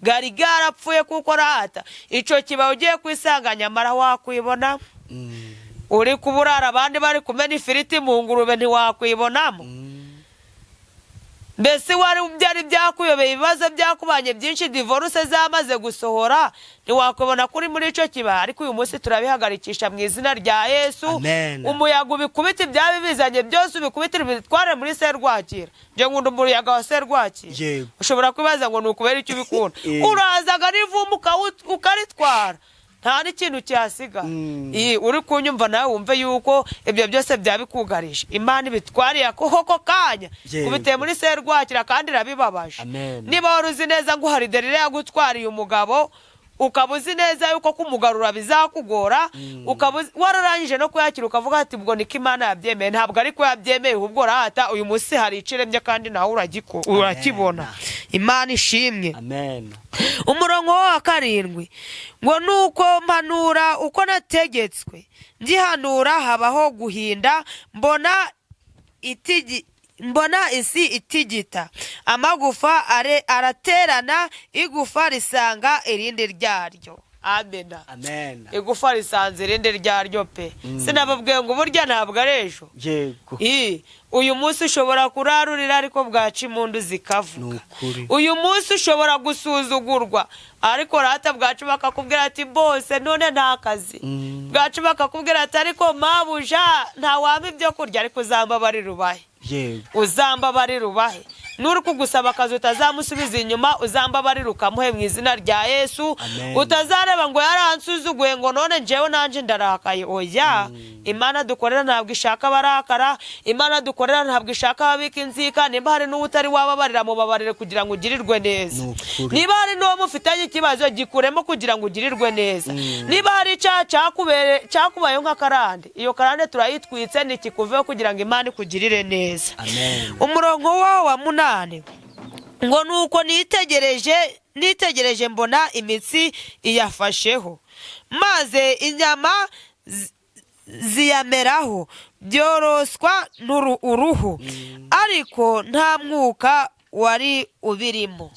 gari garapfuye. Kuko rata ico kibaye ugiye kwisanga, nyamara wakwibona uri kuburara abandi bari kumena ifiriti mu ngurube, ntiwakwibonamo. Mbese wari byari byakuyobeye, ibibazo byakubanye byinshi, divorce zamaze gusohora, ntiwakwibona kuri muri icyo kibaya. Ariko uyu munsi turabihagarikisha mu izina rya Yesu. Amen. Umuyaga ubikubita, ibyaba bizanye byose ubikubitire, ubitware muri serwakira. Njye nkunda umuyaga wa serwakira. Ushobora kwibaza ngo ni ukubera icyo ubikunda. Urazaga n'ivumbi ukaritwara, nta n'ikintu cyasiga. Uri kunyumva nawe wumve yuko ibyo byose byabikugarije, Imana ibitwariye ako kanya. Kubiteye muri serwakira kandi irabibabaje. Amen. Niba wari uzi neza ngo hari derire yagutwariye umugabo, ukaba uzi neza yuko kumugarura bizakugora, ukaba wararangije no kuyakira, ukavuga ati: "Ubwo niko Imana yabyemeye." Ntabwo ariko yabyemeye, ahubwo rata uyu munsi hari iciremye kandi nawe urakibona. Imana ishimwe. Amen. Umurongo wa karindwi ngo: "Nuko mpanura uko nategetswe, ngihanura habaho guhinda, mbona isi itigita, amagufa araterana, igufa risanga irindi ryaryo." Amena. Amen. Igufa risanze irindi ryaryo pe. Sinababwiye ngo burya ntabwo ari ejo? Uyu munsi ushobora kurarurira, ariko bwaca impundu zikavuga. Ni ukuri. Uyu munsi ushobora gusuzugurwa, ariko rata bwacu bakakubwira ati: "Bose none nta kazi." Bwacu bakakubwira ati: "Ariko mabuja, ntawampa ibyo kurya." Ariko uzambabarira ubahe. Uzambabarira ubahe. Nuri kugusaba akazi utazamusubiza inyuma, uzambabarira ukamuhe mu izina rya Yesu. Amen. Utazareba ngo yaransuzuguye, ngo none njyewe nanjye ndarakaye. Oya, Imana dukorera ntabwo ishaka abarakara, Imana dukorera ntabwo ishaka ababika inzika. Nimba hari n'uwo utari wababarira, mubabarire kugira ngo ugirirwe neza. Ni ukuri. Niba hari n'uwo mufitanye ikibazo, gikuremo kugira ngo ugirirwe neza. Niba hari icyaha cyakubayeho nk'akarande, iyo karande turayitwitse, ntikikuveho kugira ngo Imana ikugirire neza. Amen. Umurongo wawo wa munani ngo: "Nuko nitegereje, nitegereje mbona imitsi iyafasheho, maze inyama ziyameraho, byoroswa uruhu, ariko nta mwuka wari ubirimo."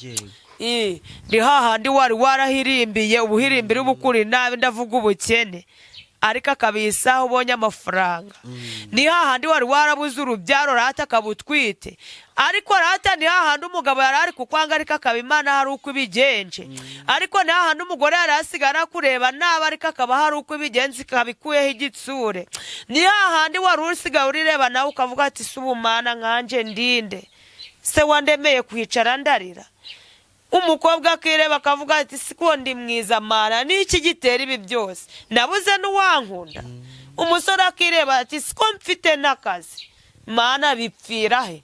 Ni hahandi wari warahirimbiye ubuhirimbiri bukuri nabi, ndavuga ubukene. Ariko akaba iyi saha ubonye amafaranga. Ni hahandi wari warabuze urubyaro rata akaba utwite. Ariko rata ni hahandi umugabo yari ari kukwanga, ariko akaba Imana hari uko ibigenje. Ariko ni hahandi umugore yari asigaye arakureba nabi, ariko akaba hari uko ibigenza, ikaba ikuyeho igitsure. Ni hahandi wari usigaye urireba nawe ukavuga ati: "Si ubumana nkanje ndinde se wandemeye kwicara ndarira?" Umukobwa akireba akavuga ati: "Siko ndi mwiza mana, niki gitera ibi byose? Nabuze n'uwankunda." Umusore akireba ati: "Siko mfite n'akazi mana, bipfira he?"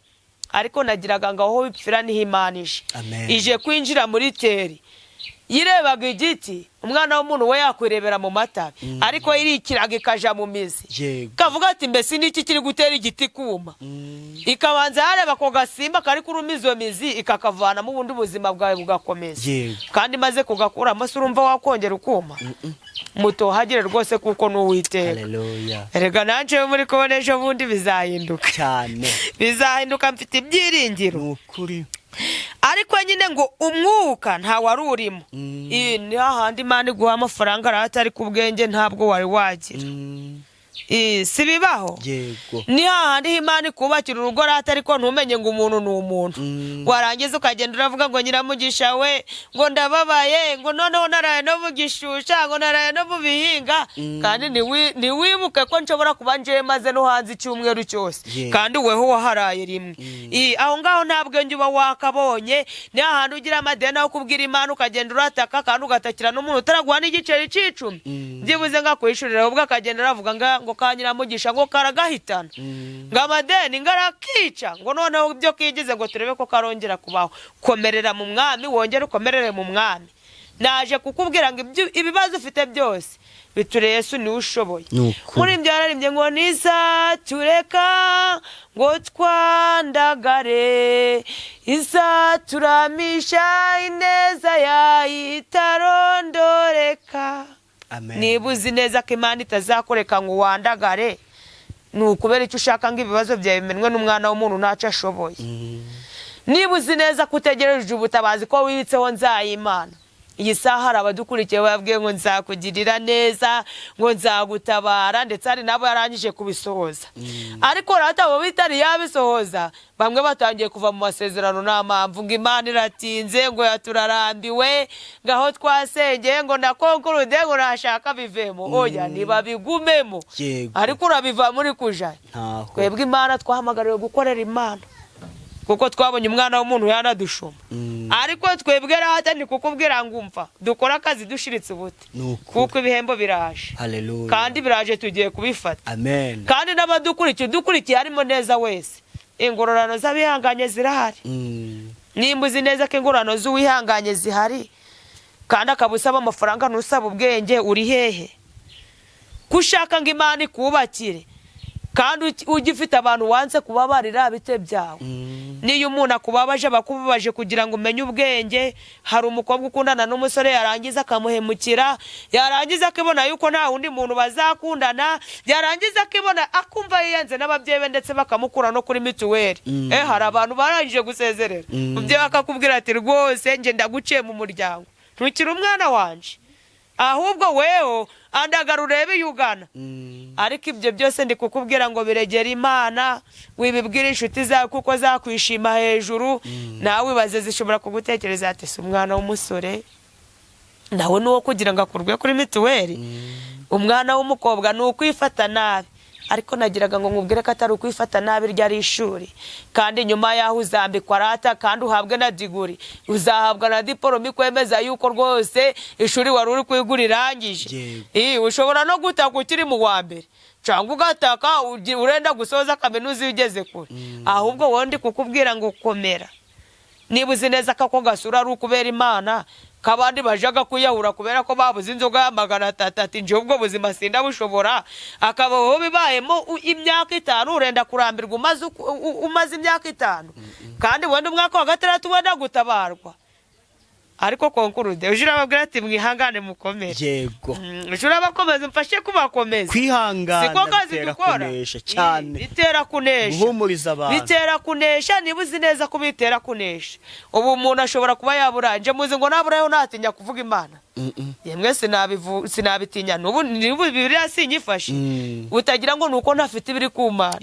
Ariko nagiraga ngo aho bipfira niho Imana ije. Amen. Ije kwinjira muri teri yirebaga igiti. Umwana w'umuntu we yakwirebera mu matabi, ariko irikiraga ikaja mu mizi. Kavuga ati: "Mbese niki kiri gutera igiti kuma?" Ikabanza yareba ako gasimba kari kuruma izo mizi, ikakavanamo, ubundi ubuzima bwawe bugakomeza. Kandi maze kugakuramo, se urumva wakongera ukuma? Mutohagire rwose, kuko ni Uwiteka. Haleluya. Erega nanje muri kubona ejo bundi bizahinduka. Cyane. Bizahinduka, mfite ibyiringiro. Ni ukuri. Ariko nyine ngo umwuka nta wari urimo. Iyi ni hahandi Imana iguha amafaranga arahata, ariko ubwenge ntabwo wari wagira. Si bibaho? Yego. Ni hahandi Imana ikubakira urugo rata, ariko ntumenye ngo umuntu ni umuntu. Warangiza ukagenda uravuga ngo: "Nyiramugisha we," ngo: "ndababaye," ngo: "noneho naraye no mu gishusha," ngo: "naraye no mu bihinga." Kandi ntiwibuke ko nshobora kuba njewe maze no hanze icyumweru cyose, kandi weho waharaye rimwe. Aho ngaho nta bwenge uba wakabonye. Ni hahandi ugira amadeni, aho kubwira Imana ukagenda urataka, kandi ugatakira n'umuntu utaraguha n'igiceri c'icumi byibuze ngo akwishurire, ahubwo akagenda aravuga ngo ka Nyiramugisha ngo karagahitana, ngo amadeni ngo arakica, ngo noneho ibyo kigize ngo turebe ko karongera kubaho. Komerera mu Mwami, wongere ukomerere mu Mwami. Naje kukubwira ngo ibibazo ufite byose biture Yesu, niwe ushoboye. Ni ukuri. Muri ibyo yararimbye ngo: "Nizatureka ngo twandagare, izaturamisha ineza yayo itarondoreka." Amen. Niba uzi neza ko Imana itazakureka ngo wandagare, ni ukubera icyo ushaka ngo ibibazo byawe bimenwe n'umwana w'umuntu ntacyo ashoboye? Niba uzi neza ko utegereje ubutabazi, ko wibitseho nzayimana, iyi saha hari abadukurikiye babwiye ngo: "Nzakugirira neza," ngo: "nzagutabara," ndetse hari n'abo yarangije kubisohoza. Ariko rata abo bitari yabisohoza, bamwe batangiye kuva mu masezerano nta mpamvu, ngo Imana iratinze, ngo yaturarambiwe, ngo aho twasengeye, ngo na Concorde ngo nashaka bivemo. Oya, ntibabigumemo. Ariko urabiva muri kujayo. Ntaho. Twebwe Imana twahamagariwe gukorera Imana, kuko twabonye umwana w'umuntu yanadushuma. Ariko twebwe rata ni kukubwira ngo umva, dukore akazi dushiritse ubute, Ni ukuri. kuko ibihembo biraje. Haleluya. Kandi biraje, tugiye kubifata. Amen. Kandi n'abadukurikiye, udukurikiye harimo neza wese, ingororano z'abihanganye zirahari. Nimba uzi neza ko ingororano z'uwihanganye zihari, kandi akaba usaba amafaranga ntusaba ubwenge, uri hehe? Ko ushaka ngo Imana ikubakire kandi ugifite abantu wanze kubabarira, bite byawe? Niyo umuntu akubabaje, aba akubabaje kugira ngo umenye ubwenge. Hari umukobwa ukundana n'umusore, yarangiza akamuhemukira, yarangiza akibona yuko nta wundi muntu bazakundana, yarangiza akibona akumva yiyanze n'ababyeyi be, ndetse bakamukura no kuri mituweli. Hari abantu barangije gusezerera, umubyeyi akakubwira ati: "Rwose njye ndaguciye mu muryango, ntukiri umwana wanje, ahubwo weho andagara urebe iyo ugana." Ariko ibyo byose ndi kukubwira ngo biregere Imana, wibibwire inshuti zawe kuko zakwishima hejuru. Nawe ibaze, zishobora kugutekereza ati: "Si umwana w'umusore nawe ni uwo kugira ngo akurwe kuri mituweli?" Umwana w'umukobwa ni ukwifata nabi, ariko nagiraga ngo nkubwire ko atari ukwifata nabi, iryo ari ishuri. Kandi nyuma y'aho uzambikwa rata, kandi uhabwe na degree, uzahabwa na diporome ikwemeza yuko rwose ishuri wari uri kwiga urirangije. Ushobora no gutaka ukiri mu wa mbere, cyangwa ugataka urenda gusoza kaminuza iyo ugeze kure. Ahubwo wowe ndi kukubwira ngo komera. Niba uzi neza ko ako gasura ari ukubera Imana, k'abandi bajaga kwiyahura kubera ko babuze inzoga ya 300, ati: "Njye ubwo buzima sindabushobora," akaba wowe bibayemo imyaka 5, urenda kurambirwa umaze imyaka 5, kandi wenda umwaka wa gatandatu wenda gutabarwa. Ariko Concorde uje urababwira ati: "Mwihangane, mukomere." Uje urabakomeza, umfashe kubakomeza. Kwihangana Siko kazi bitera dukora. kunesha cyane. Bitera kunesha. Guhumuriza abantu. Bitera kunesha. Niba uzi neza ko bitera kunesha, ubu umuntu ashobora kuba yaburanje muzi ngo naburayo natinya kuvuga Imana. Yemwe, sinabitinya n'ubu, n'ubu Bibiliya sinyifashe. Utagira ngo ni uko ntafite ibiri ku Mana.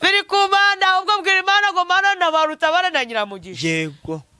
Biri ku Mana. Ahubwo bwira Imana ngo: "Mana, ntabarutabara na Nyiramugisha."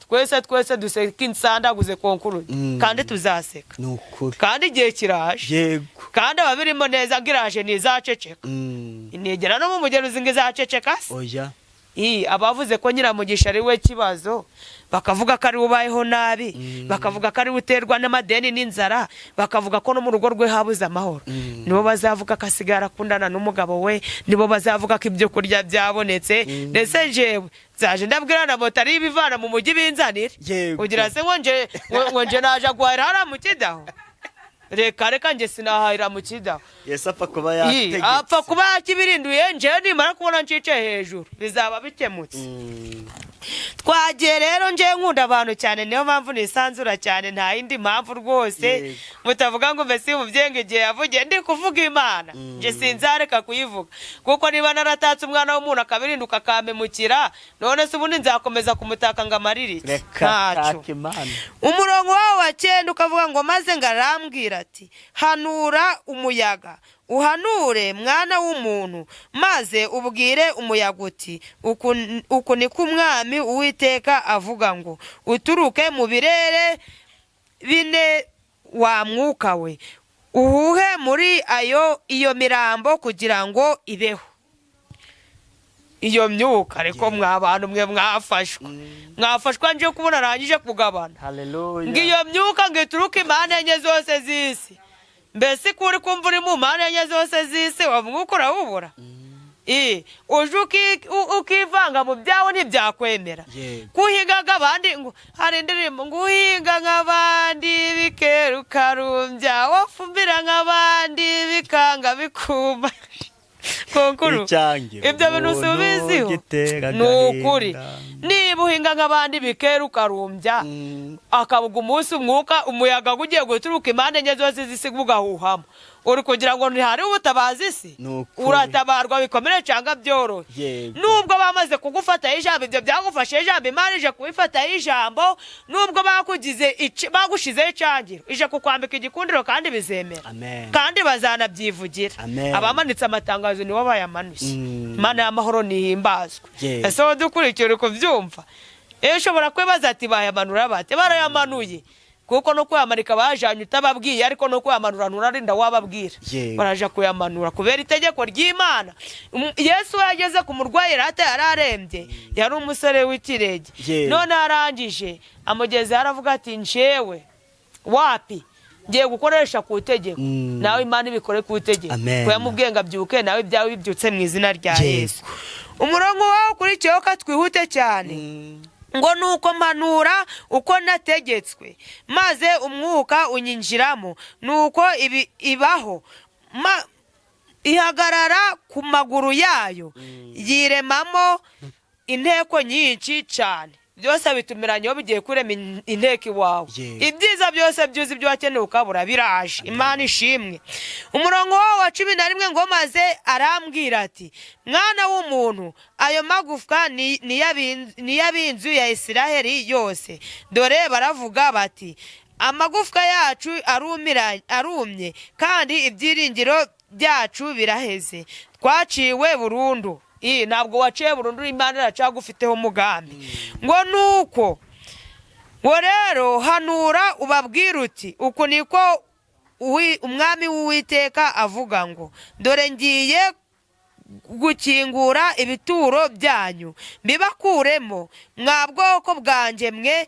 Twese twese duseka insandaguze konkuru. Kandi tuzaseka. Ni ukuri. Kandi igihe kiraje. Kandi ababirimo neza ngo iraje, ntizaceceka. Nigera no mu mugeruzi ngo izaceceka se? Oya. Ii, abavuze ko Nyiramugisha ari we kibazo, bakavuga ko ari we ubayeho nabi, bakavuga ko ari we uterwa n'amadeni n'inzara, bakavuga ko no mu rugo rwe habuze amahoro, nibo bazavuga ko asigaye arakundana n'umugabo we, nibo bazavuga ko ibyo kurya byabonetse. Ndetse njyewe nzaje ndabwira na moto ariyo ibivana mu mujyi binzanire. Kugira se ngo nje naje guhahira hariya mu Kidaho? Reka reka, nje sinahahira mu Kidaho. Yesu apfa kuba Ii, yategetse. Apfa kuba yakibirinduye. Njewe nimara kubona ncicaye hejuru, bizaba bikemutse. Twagiye rero. Njewe nkunda abantu cyane, niyo mpamvu nisanzura cyane, nta yindi mpamvu rwose. Mutavuga ngo mbese umubyeyi ngo igihe yavugiye ndi kuvuga Imana. Nje sinzareka kuyivuga, kuko niba naratatse umwana w'umuntu akabirinduka akampemukira, none se ubundi nzakomeza kumutaka ngo amarire iki? Reka. Ntacyo. Taka Imana. Umurongo wawo wa cyenda ukavuga ngo: "Maze ngo arambwira ati: 'Hanura umuyaga, uhanure, mwana w'umuntu, maze ubwire umuyaga uti: Uku niko Umwami Uwiteka avuga ngo: Uturuke mu birere bine, wa mwuka we, uhuhe muri ayo iyo mirambo kugira ngo ibeho.'" Iyo myuka ariko mwa bantu mwe mwafashwa, mwafashwa nje kubona arangije kugabana. Haleluya. Ngo iyo myuka ngo ituruke impande enye zose z'isi. Mbese ko uri kumva uri mu mpande enye zose z'isi, uwo mwuka urawubura? Uje ukivanga mu byawe ntibyakwemera. Kuhingaga abandi, ngo hari indirimbo ngo uhinga nk'abandi bikera ukarumbya, wafumbira nk'abandi bikanga bikuma. Konkuru. Icyange Ibyo bintu umuntu usubiziho gitera ni ukuri. agahinda. Niba uhinga nk'abandi bikera ukarumbya, akabuga umunsi umwuka, umuyaga ugiye guturuka impande enye zose z'isi ugahuhamo, uri kugira ngo ntihari ubutabazi isi? Ni ukuri. Uratabarwa bikomere cyangwa byorohe. Nubwo bamaze kugufataho ijambo, ibyo byagufashe ijambo, Imana ije kubifataho ijambo. Nubwo bakugize bagushizeho icangiro, ije kukwambika igikundiro kandi bizemera. Amen. Kandi bazanabyivugira. Amen. Abamanitse amatangazo nibo bayamanuye. Imana y'amahoro nihimbazwe. Ese wowe dukurikiye uri kubyumva? Iyo ushobora kwibaza ati: "Bayamanura bate?" Barayamanuye, kuko no kuyamanika bajanye utababwiye, ariko no kuyamanura nturarinda wababwira. Baraja kuyamanura kubera itegeko ry'Imana. Yesu yageze ku murwayi rata yari arembye, yari umusore w'ikirenge. None arangije amugezeho aravuga ati: "Njewe wapi, ngiye gukoresha ku itegeko." Nawe Imana ibikore ku itegeko. Amen. Ko yamubwiye ngo abyuke, nawe ibyawe bibyutse mu izina rya Yesu. Umurongo wawe ukurikiyeho, ka twihute cyane. Ngo: "Nuko mpanura uko nategetswe, maze umwuka unyinjiramo, nuko ibi ibaho, ihagarara ku maguru yayo, yiremamo inteko nyinshi cyane." Byose bitumiranyeho, bigiye kurema inteko iwawe. Ibyiza byose byuzi, ibyo wakeneye ukabura, biraje. Imana ishimwe. Umurongo wawo wa 11 ngo: "Maze arambwira ati: Mwana w'umuntu, ayo magufwa ni iy'ab'inzu ya Isiraheli yose. Dore baravuga bati: Amagufwa yacu arumye, kandi ibyiringiro byacu biraheze, twaciwe burundu." Iyi ntabwo waciye burundu, Imana iracagufiteho umugambi. Ngo nuko ngo rero hanura ubabwire uti: Uku niko Umwami w'Uwiteka avuga ngo: Dore ngiye gukingura ibituro byanyu mbibakuremo, mwa bwoko bwanjye mwe,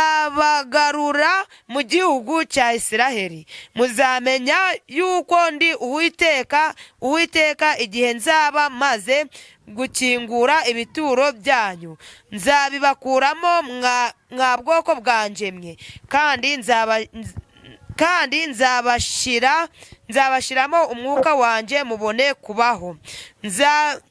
nzabagarura mu gihugu cya Isiraheli. Muzamenya yuko ndi Uwiteka, Uwiteka, igihe nzaba maze gukingura ibituro byanyu, nzabibakuramo, mwa bwoko bwanjye mwe, kandi nzabashyiramo umwuka wanjye mubone kubaho.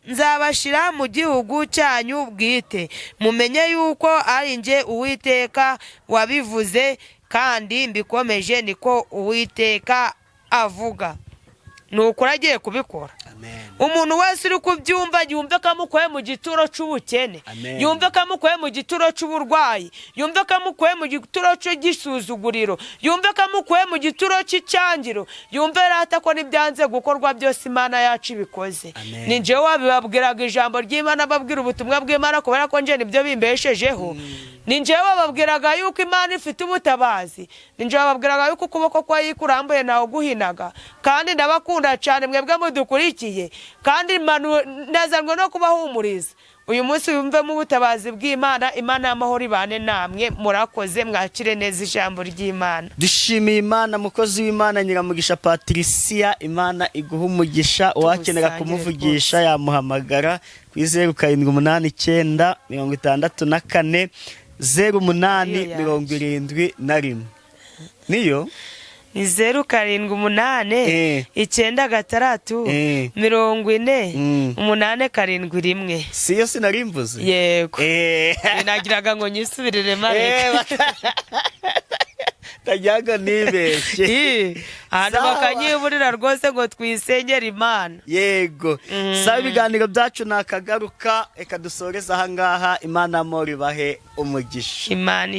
Nzabashyira mu gihugu cyanyu bwite, mumenye yuko ari njye Uwiteka wabivuze kandi mbikomeje, niko Uwiteka avuga." Ni ukuri agiye kubikora. Amen. Umuntu wese uri kubyumva yumve ko amukuye mu gituro cy'ubukene, Amen. yumve ko amukuye mu gituro cy'uburwayi, yumve ko amukuye mu gituro cy'igisuzuguriro, yumve ko amukuye mu gituro cy'icyangiro, yumve rata ko n'ibyanze gukorwa byose Imana yacu ibikoze. Amen. Ni njyewe wabibabwiraga ijambo ry'Imana, babwira ubutumwa bw'Imana, kubera ko njye nibyo bimbeshejeho. Ni njyewe bababwiraga yuko Imana ifite ubutabazi, ni njyewe bababwiraga yuko ukuboko kwayo kurambuye ntawe uguhinaga. Kandi ndabakunda cyane mwebwe mudukurikiye, kandi nazanwe no kubahumuriza uyu munsi. Wumvemo ubutabazi bw'Imana. Imana y'amahoro ibane namwe. Murakoze, mwakire neza ijambo ry'Imana. Dushimiye Imana, mukozi w'Imana Nyiramugisha Patricia. Imana iguha umugisha. Uwakenera Tuwusangire. kumuvugisha yamuhamagara kuri 07896408 Niyo yaje. 71. Niyo. Ni 078 96 40 871. Siyo sinarimvuze? Yego. Binagiraga ngo nyisubirire mareke. Tajyaga nibeshye. Ahantu Sawa. bakanyiburira rwose ngo twisengere Imana. Yego, sawa. Ibiganiro byacu nakagaruka. Reka dusoreze ahangaha. Imana amahoro ibahe umugisha. Imana.